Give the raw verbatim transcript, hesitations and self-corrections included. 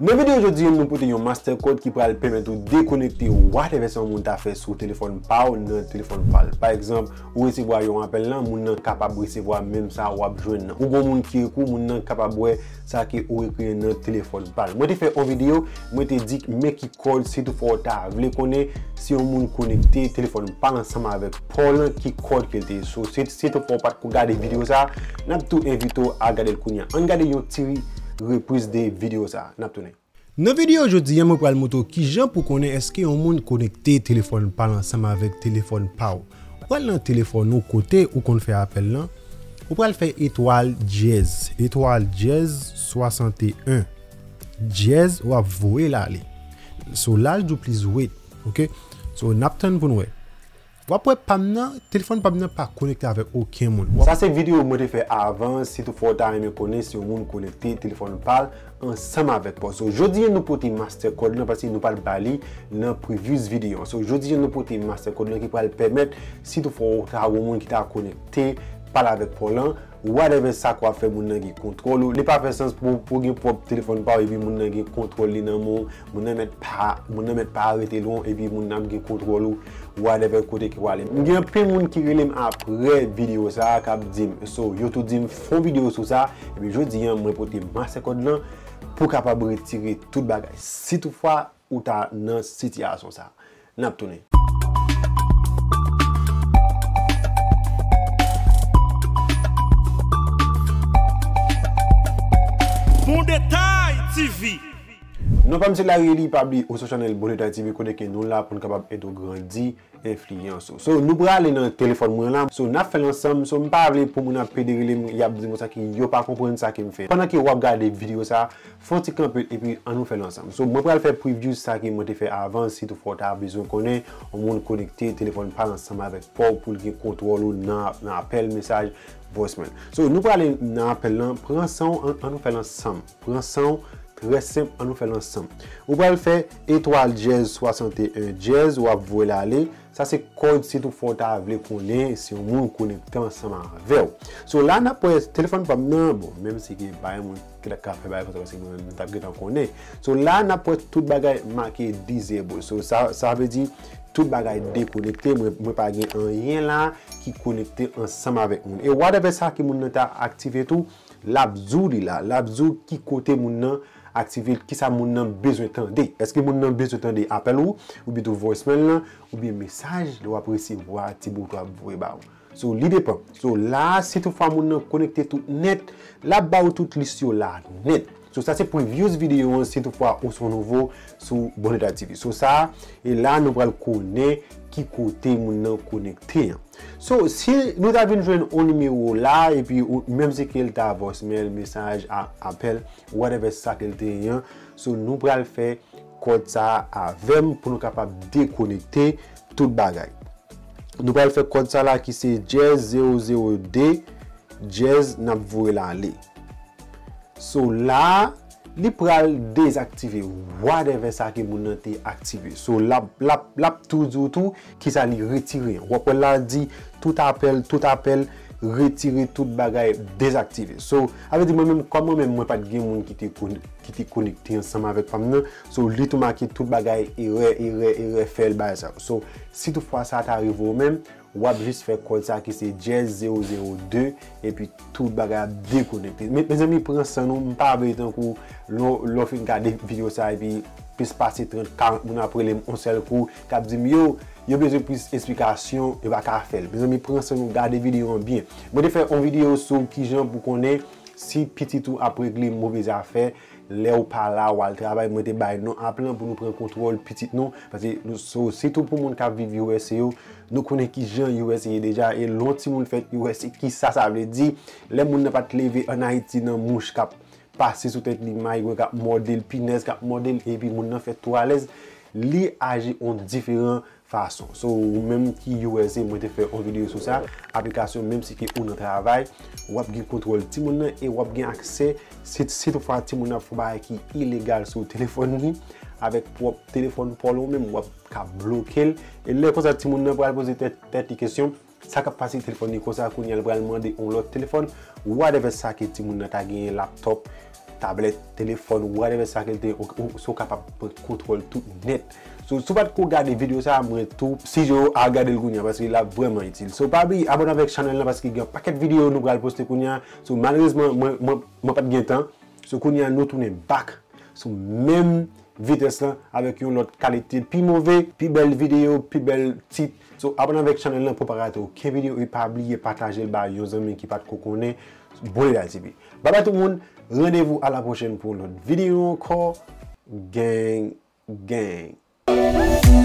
Nan videyo jodi a, nou pote yon master code ki pral pèmèt ou dekonekte whatever sa yon moun ta fè sou telefòn pa w nan telefòn pa l. Pa egzanp, ou resevwa yon apèl la, moun nan kapab resevwa menm sa w ap jwenn nan. Ou gon moun ki ekri w, moun nan kapab wè sa ke ou ekri an nan telefòn pa l. Mwen te fè yon videyo, mwen te di men ki kòd si toutfwa w ta vle konnen si yon moun konekte telefòn pa l ansanm avèk pa w lan, ki kòd ke l te ye. So, si, si toutfwa w pa t ko gade videyo sa, n ap tou envite w al gade l kounye a. Ann gade yon ti repriz de videyo sa. N ap tounen. Nan videyo jodi a, mwen pral montre w kijan pou konnen èske yon moun konekte telefòn pa l ansanm avèk telefòn pa w. Ou pral nan telefòn ou kote ou konn fè apèl lan. Ou pral fè etwal dyèz, etwal dyèz swasanteyen. Dyèz, w ap voye l ale. So, la l di w please wait, ok? So, n ap tann pou n wè. W ap wè pa m nan, telefòn pa m nan pa konekte avèk okenn moun. Sa se videyo mwen te fè avan, si toutfwa w ta renmen konnen si yon moun konekte telefòn pa l ansanm avèk pa w. So, jodi a nou pote master code lan paske nou pa t ba li nan previous videyo. So, jodi a nou pote master code lan ki pral pèmèt, si toutfwa w ta gon moun ki ta konekte, pale avèk pa w lan, whatever sa k w ap fè, moun nan gen kontwòl ou. Li pa fè sans pou, pou gen pwòp telefòn pa w epi moun nan gen kontwòl li nan men w. Moun nan mèt pa, moun nan mèt pa arete lwen w epi moun nan ap gen kontwòl ou. Whatever kote ke w ale. M gen anpil moun ki rele m apre videyo sa a k ap di m. So, yo tou di m fè yon videyo sou sa. Epi jodi a, mwen pote master code lan pou w kapab retire tout bagay. Si toutfwa ou ta nan sitiyasyon sa. N ap tounen. Bon Detay T V. Non pa m se Larry Eli, pa bliye ou sou chanèl Bon Detay T V kote ke nou la pou n kapab ede w grandi enfliyans ou. So, nou prale nan telefòn mwen la. So, n ap fè l ansanm. So, m pa vle pou moun ap pede rele m, y ap di m sa ki yo pa konprann sa ke m fè. Pandan ke w ap gade videyo sa, fè yon ti kanpe epi ann nou fè l ansanm. So, mwen pral fè preview sa ke mwen te fè avan, si toutfwa w ta bezwen konnen yon moun konekte telefòn pa l ansanm avèk pa w pou l gen kontwòl ou nan, nan apèl, mesaj, voicemail. So, nou prale nan apèl lan, pran san w, ann, ann nou fè l ansanm. Pran san w, trè senp, ann nou fè l ansanm. Ou pral fè etwal dyèz swasanteyen dyèz, w ap voye l ale. Sa se kòd si toutfwa w ta vle konnen si yon moun konekte ansanm avè w. So, la n ap wè telefòn pa m nan, bon, menm si gen bagay moun ki ta ka fè bagay konsa, paske mwen menm m t ap gentan konnen. So, la n ap wè tout bagay make disable. So, sa, sa vle di tout bagay dekonekte, mwen, mwen pa gen anyen la ki konekte ansanm avèk moun. E whatever sa ke moun nan ta aktive tou, l ap di w li la, l ap di w ki kote moun nan aktive l, kisa moun nan bezwen tande. Èske moun nan bezwen tande apèl ou, oubyen tou voicemail lan, oubyen mesaj lè w ap resevwa ti bout w ap voye ba w. So, li depann. So, la, si toutfwa moun nan konekte tout nèt, l ap ba w tout lis yo la nèt. So, sa se previous videyo an, si toutfwa ou se yon nouvo sou Bon Detay T V. So, sa, e la, nou pral konnen ki kote moun nan konekte an. So, si nou ta vin jwenn yon nimewo la, epi ou, menm si ke l ta voicemail, mesaj, a, apèl, whatever sa ke l te ye an, so, nou pral fè kòd sa a avè m pou nou kapab dekonekte tout bagay. Nou pral fè kòd sa la ki se dyèz zewo zewo de dyèz, n ap voye l ale. So la, li pral dezaktive whatever sa ke moun nan te aktive. So l ap, l ap, l ap tou di w tou kisa li retire. W ap wè la di tout apèl, tout apèl, retire tout bagay, dezaktive. So, sa vle di mwen menm, kòm mwen menm, mwen pa t gen moun ki te kon-, ki te konekte ansanm avèk pa m nan. So, li tou make tout bagay, erè, erè, erè, fè l bagay sa. So, si toutfwa sa ta rive w menm, w ap jis fè kòd sa ki se dyèz zewo zewo de, epi tout bagay ap dekonekte. Me, mezanmi, pran san nou, m pa vle tankou lè w, lè w fin gade videyo sa, epi plis pase trant, karant moun ap rele m yon sèl kou, k ap di m, yo, yo bezwen plis esplikasyon, yo pa ka fè l. Mezanmi, pran san nou, gade videyo an byen. Mwen te fè yon videyo sou kijan pou konnen si pitit ou ap regle move zafè, lè w pa la, w al travay, mwen te bay non app lan pou nou pran kontwòl pitit nou, paske nou, so, sitou pou moun k ap viv U S A yo, nou konnen kijan U S A ye deja, e lè yon timoun fèt U S A, kisa sa vle di, lè moun nan pa t leve ann Ayiti nan mouch k ap pase sou tèt li, maygwen k ap mòde l, pinèz k ap mòde l, epi moun nan fèt twò alèz, li aji yon diferan fason. So, ou menm ki U S A, mwen te fè yon videyo sou sa, aplikasyon, menm si ke ou nan travay, w ap gen kontwòl timoun nan e w ap gen aksè, si, si toutfwa timoun nan ap fè yon bagay ki ilegal sou telefòn li, avèk pwòp telefòn pa w la, ou menm w ap ka bloke l. E lè konsa, timoun nan pral poze tèt, tèt li kesyon, sa k ap pase telefòn li konsa, kounye a l pral mande yon lòt telefòn, whatever sa ke timoun nan ta genyen, laptop, tablèt, telefòn, whatever sa ke l te ye, ou, ou, si w kapab pran kontwòl tout nèt. So, si w pa t ko gade videyo sa a, mwen tou, sijere w al gade l kounye a, paske l ap vrèman itil. So, pa bliye abòne avèk chanèl lan, paske gen yon pakèt videyo nou pral poste kounye a. So, malerezman, mwen, mwen, mwen pa t gen tan. So, kounye a, nou tounen back sou menm vitès lan avèk yon lòt kalite pi move, pi bèl videyo, pi bèl tit. So, abòne avèk chanèl lan pou w pa rate okenn videyo e pa bliye pataje l ba yon zanmi ki pa t ko konnen Boneda T V. Babay tout moun, randevou a la pwochèn pou yon lòt videyo ankò. Gang, gang.